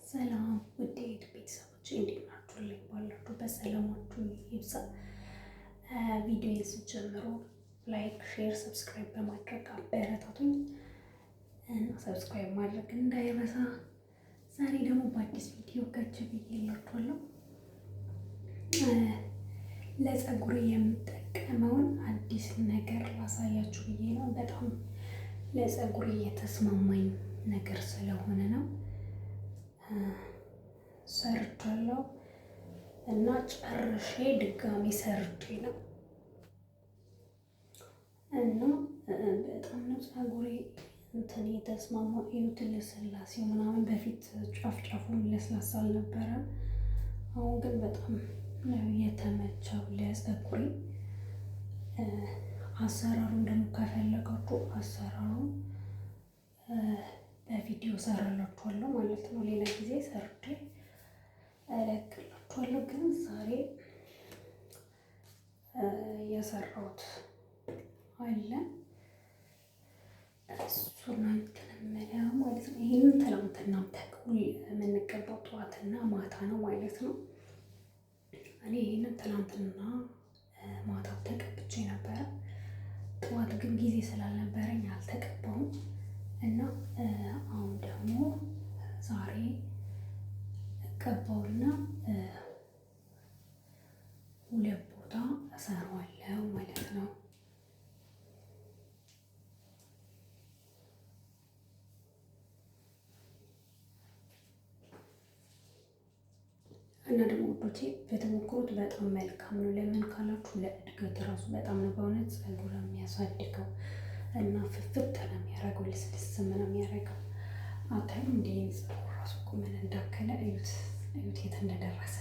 ሰላም ውድ ቤተሰቦች እንዴት ናችሁልኝ? ባላችሁበት ሰላማችሁ ይብዛ። ቪዲዮ ስትጀምሩ like፣ share፣ subscribe በማድረግ አበረታቱኝ እና subscribe ማድረግ እንዳይረሳ። ዛሬ ደግሞ በአዲስ ቪዲዮ ከች ብዬላችኋለሁ። ለፀጉሬ የምጠቀመውን አዲስ ነገር ላሳያችሁ ብዬ ነው። በጣም ለፀጉሬ የተስማማኝ ነገር ስለሆነ ነው። ሰርቻለሁ እና ጨርሼ ድጋሚ ሰርቼ ነው እና በጣም ነው ፀጉሬ እንትን የተስማማው። እዩት፣ ልስላሴው ምናምን በፊት ጫፍ ጫፉን ለስላሳ አልነበረም። አሁን ግን በጣም ነው የተመቸው ለፀጉሬ። አሰራሩን ደግሞ ከፈለጋችሁ አሰራሩን በቪዲዮ ሰራላችኋለሁ ማለት ነው። ሌላ ጊዜ ሰርቼ እለቅላችኋለሁ። ግን ዛሬ የሰራሁት አለ እሱን እንትን የምለው ማለት ነው። ይህንን ትናንትና ተኩል የምንቀባው ጠዋትና ማታ ነው ማለት ነው። እኔ ይህንን ትናንትና ማታ ተቀብቼ ነበረ። ጠዋት ግን ጊዜ ስላልነበረኝ አልተቀባውም እና አሁን ደግሞ ዛሬ እቀባውና ሁለት ቦታ እሰራዋለሁ ማለት ነው። እና ደግሞ ውዶቼ በተሞክሮት በጣም መልካም ነው። ለምን ካላችሁ ለእድገት ራሱ በጣም ነው በእውነት ፀጉር የሚያሳድገው እና ፍፍት ነው የሚያደርገው፣ ልስልስ ነው የሚያደርገው። አታዩ እንደ ፀጉር ራሱ እኮ ምን እንዳከለ እዩት፣ እዩት የት እንደደረሰ፣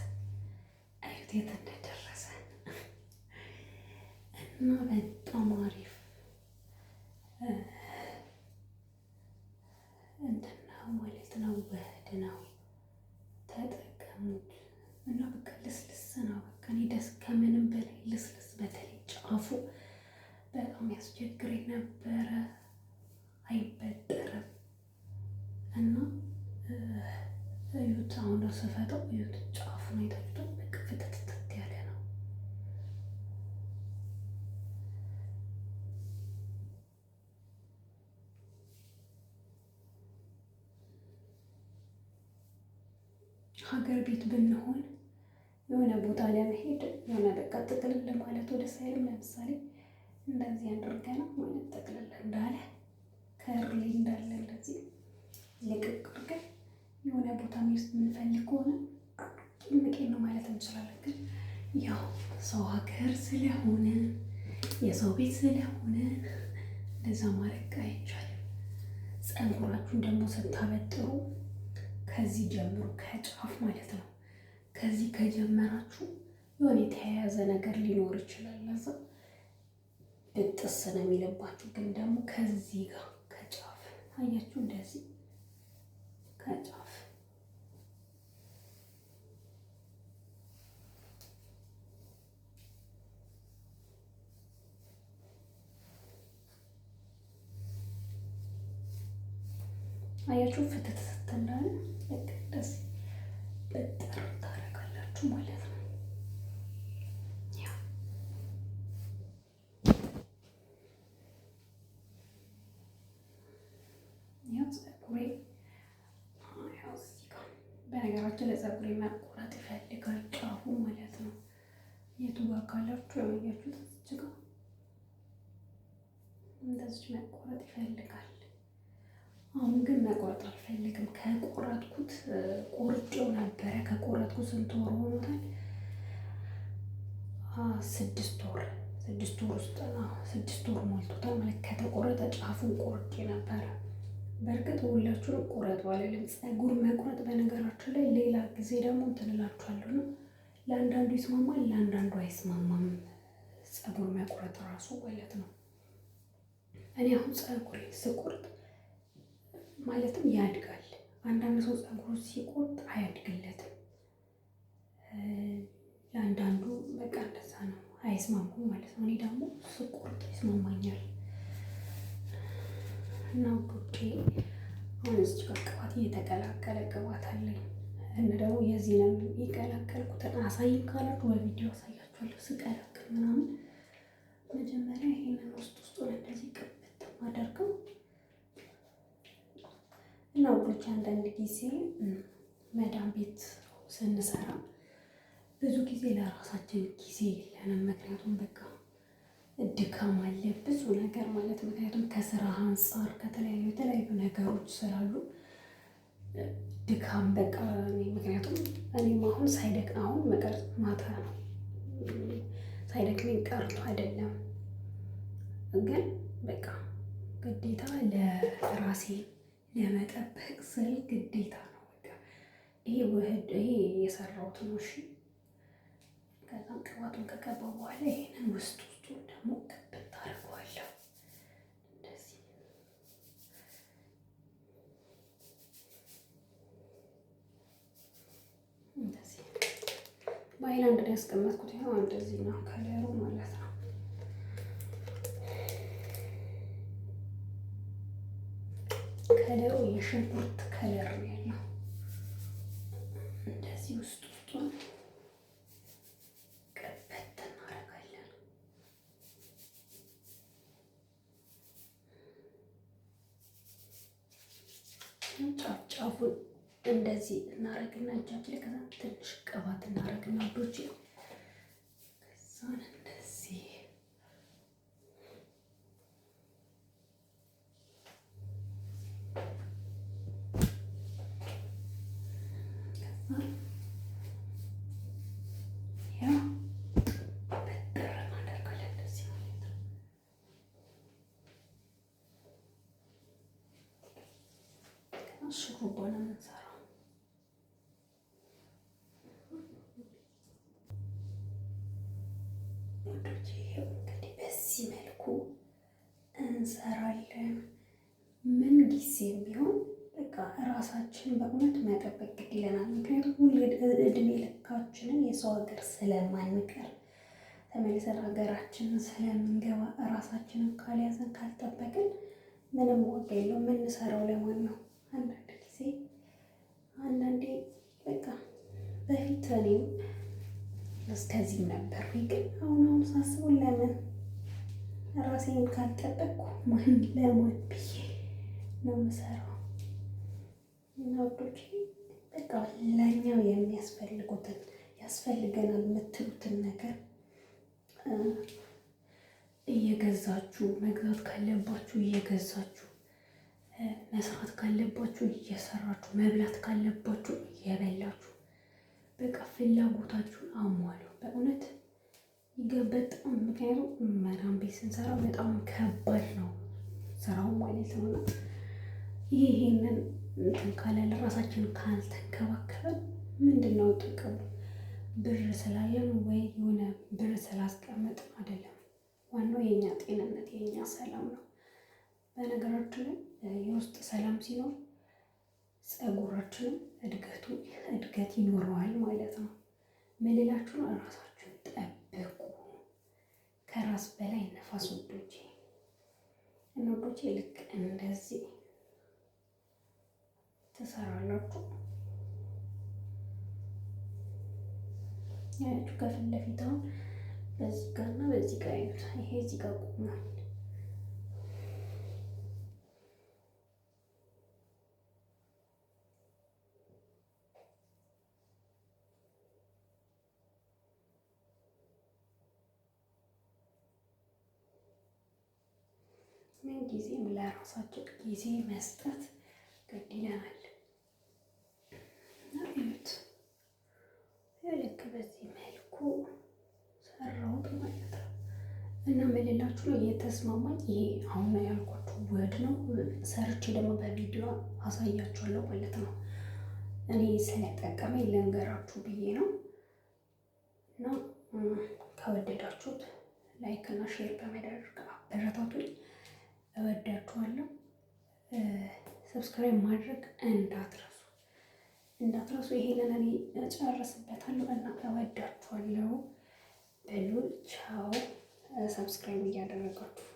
እዩት የት እንደደረሰ እና በጣም አሪፍ እንትን ነው ማለት ነው። ውህድ ነው፣ ተጠቀሙት። እና በቃ ልስልስ ነው። በቃ እኔ ደስ ከምንም በላይ ልስልስ፣ በተለይ ጫፉ በጣም ያስቸግረኝ ነበረ፣ አይበጠርም። እና እዩት፣ አሁን ስፈተው እዩት፣ ጫፉን አይታችሁታል። በቃ ፍትትት ያለ ነው። ሀገር ቤት ብንሆን የሆነ ቦታ ለመሄድ የሆነ በቃ ጥቅልል ማለቱ ደስ አይልም። ለምሳሌ እንደዚህ አድርገን ማለት ጥቅልል እንዳለ curly እንዳለ እንደዚህ ልቅቅ አድርገን የሆነ ቦታ መሄድ የምንፈልግ ከሆነ ቂምቄ ነው ማለት እንችላለን። ግን ያው ሰው ሀገር ስለሆነ የሰው ቤት ስለሆነ እንደዛ ማድረግ አይቻልም። ፀጉራችሁን ደግሞ ስታበጥሩ ከዚህ ጀምሩ፣ ከጫፍ ማለት ነው። ከዚህ ከጀመራችሁ የሆነ የተያያዘ ነገር ሊኖር ይችላል። ለዛ ብጥስ ነው የሚለባችሁ። ግን ደግሞ ከዚህ ጋር ከጫፍ አያችሁ፣ እንደዚህ ከጫፍ አያችሁ፣ ፍትት ስትል ልክ እንደዚህ በጥር ታደርጋላችሁ ማለት ነው። ያው ፀጉሬ ያው እዚህ ጋር በነገራችን ለፀጉሬ መቆረጥ ይፈልጋል ጫፉ ማለት ነው። የቱ ጋር ካላችሁ ያያችሁት እዚህ ጋር እንደዚህ መቆረጥ ይፈልጋል። አሁን ግን መቆረጥ አልፈልግም። ከቆረጥኩት ቆርጬው ነበረ። ከቆረጥኩት ስንት ወር ሆኖታል? 6 ወር፣ 6 ወር ውስጥ ነው። 6 ወር ሞልቶታል ማለት ከተቆረጠ። ጫፉን ቆርጬ ነበረ። በእርግጥ ሁላችሁንም ቆረጡ አልልም። ፀጉር መቁረጥ በነገራችን ላይ ሌላ ጊዜ ደግሞ እንትን እላችኋለሁ ነው። ለአንዳንዱ ይስማማል፣ ለአንዳንዱ አይስማማም። ፀጉር መቁረጥ ራሱ ማለት ነው። እኔ አሁን ፀጉሬ ስቆርጥ ማለትም ያድጋል። አንዳንድ ሰው ፀጉሩ ሲቆርጥ አያድግለትም። ለአንዳንዱ በቃ እንደዛ ነው፣ አይስማሙም ማለት ነው። እኔ ደግሞ ስቆርጥ ይስማማኛል። እና ውዶቼ አሁን እዚህ ጋር ቅባት እየተቀላቀለ ቅባት አለኝ እና ደግሞ የዚህንም የቀላቀልኩትን አሳይን ካላችሁ በቪዲዮ አሳያችኋለሁ ስቀላቅል ምናምን። መጀመሪያ ይሄንን ውስጥ ውስጡን እንደዚህ ቅብት ማደርገው እና ውዶች፣ አንዳንድ ጊዜ መዳም ቤት ስንሰራ ብዙ ጊዜ ለራሳችን ጊዜ የለንም። ምክንያቱም በቃ ድካም አለ ብዙ ነገር ማለት ምክንያቱም ከስራ አንጻር ከተለያዩ የተለያዩ ነገሮች ስላሉ ድካም በቃ ምክንያቱም እኔም አሁን ሳይደክ አሁን መቀርጽ ማታ ነው ሳይደክመኝ ቀርቶ አይደለም፣ ግን በቃ ግዴታ ለራሴ ለመጠበቅ ስል ግዴታ ነው። በቃ ይሄ ውህድ ይሄ የሰራሁት ነው። እሺ ከዛም ቅባቱን ከቀባው በኋላ ይሄንን ውስጥ ውስጡን ደግሞ ቅብት አድርገዋለሁ። እንደዚህ እንደዚህ በሃይላንድ ላይ ያስቀመጥኩት ይኸው እንደዚህ ነው ከለሩ ማለት ነው። ከለሩ የሽንኩርት color ነው ያለው። እንደዚህ ውስጥ ውስጡን ቀበት እናደርጋለን። ጫፍ ጫፉን እንደዚህ እናረግና እጃችን ላይ ከዛ ትንሽ ቅባት እናረግና ውዶቼ ከዛን እንደዚህ ያው በጥር እናደርጋለን እንደዚህ ማለት ነው። ሹሩባ ነው የምንሰራው። ውዶቼ ይኸው እንግዲህ በዚህ መልኩ እንሰራለን። ምን ጊዜም ቢሆን በቃ እራሳችን በእውነት መጠበቅ ግድ ይለናል። ምክንያቱም ሁሉ እድሜ ልካችንን የሰው ሀገር ስለማንቀር ተመልሰን ሀገራችንን ስለምንገባ እራሳችንን ካልያዘን ካልጠበቅን ምንም ዋጋ የለውም። የምንሰራው ለማን ነው? አንዳንድ ጊዜ አንዳንዴ በቃ በፊት እኔም እስከዚህም ነበር፣ ግን አሁን አሁን ሳስበው ለምን ራሴን ካልጠበቅኩ ማን ለማን ብዬ ነው የምሰራው? እና ውዶቼ በቃ ለእኛው የሚያስፈልጉትን ያስፈልገናል የምትሉትን ነገር እየገዛችሁ መግዛት ካለባችሁ እየገዛችሁ፣ መስራት ካለባችሁ እየሰራችሁ፣ መብላት ካለባችሁ እየበላችሁ፣ በቃ ፍላጎታችሁን አሟሉ። በእውነት በጣም ምክንያቱም መዳም ቤት ስንሰራ በጣም ከባድ ነው ስራው ማለት ነው። እና ይሄንን እንትን ካላለ ራሳችን ካልተንከባከበን ምንድን ነው ጥቅሙ? ብር ስላለን ወይ የሆነ ብር ስላስቀመጥን አይደለም። ዋናው የኛ ጤንነት የኛ ሰላም ነው። በነገራችን ላይ የውስጥ ሰላም ሲኖር ፀጉራችንም እድገቱ እድገት ይኖረዋል ማለት ነው። ምን ልላችሁ ነው? እራሳችሁን ጠብቁ። ከራስ በላይ ነፋስ ውዶቼ። እና ውዶቼ ልክ እንደዚህ ትሰራላችሁ። ያችሁ ከፊት ለፊት አሁን በዚህ ጋር እና በዚህ ጋር ያዩት ይሄ እዚህ ጋር ቆሟል። ምን ጊዜም ለራሳችን ጊዜ መስጠት ግድ ይለናል። እና እዩት ልክ በዚህ መልኩ ሰራሁት ማለት ነው። እና መልላችሁ ነው የተስማማኝ። ይሄ አሁን ያልኳችሁ ውህድ ነው። ሰርቼ ደግሞ በቪዲዮ አሳያችኋለሁ ማለት ነው። እኔ ስለጠቀመኝ ልንገራችሁ ብዬ ነው። እና ከወደዳችሁት like እና share በማድረግ አበረታቱኝ። እወዳችኋለሁ። subscribe ማድረግ እንዳትረሱ እንዳትረሱ። ይሄንን እኔ እጨርስበታለሁ እና እወዳችኋለሁ። በሉ ቻው። subscribe እያደረጋችሁ